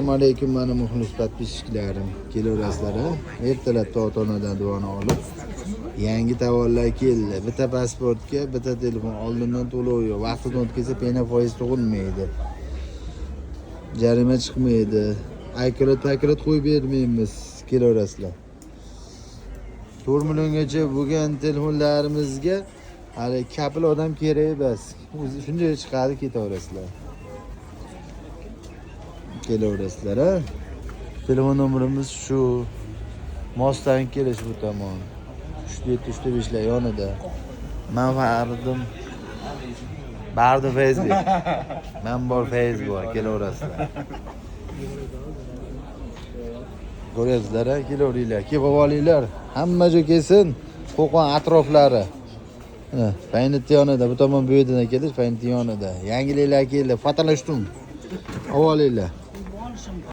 Assalomu alaykum, mani muxlis подписчиklarim. Kelaverasizlar, a? Ertalabda ota-onadan duoni olib, yangi tovarlar keldi. Bitta pasportga, bitta telefon, oldindan to'lov yo'q. Vaqtidan o'tkazsa pena foiz tug'ilmaydi. Jarima chiqmaydi. Akkurat pakrat qo'yib bermaymiz. Kelaverasizlar. 4 milliongacha bo'lgan telefonlarimizga hali kapil odam kerak emas. O'zi shunday chiqadi, ketaverasizlar. Kelaverasizlar, a? Telefon nomerimiz shu. Mostdan kelish bu tomon. 3 7 3 5 lar yonida. Man Faxriddin Bardi Facebook. Man bor Facebook, kelaverasizlar. Ko'ryapsizlar, a? Kelaveringlar, kelib olinglar. Hamma joy kelsin. Qo'qon atroflari. Mana, Paynit yonida, bu tomon bu yerdan kelish, Paynit yonida. Yangiliklar keldi, fotolashtun. Olinglar.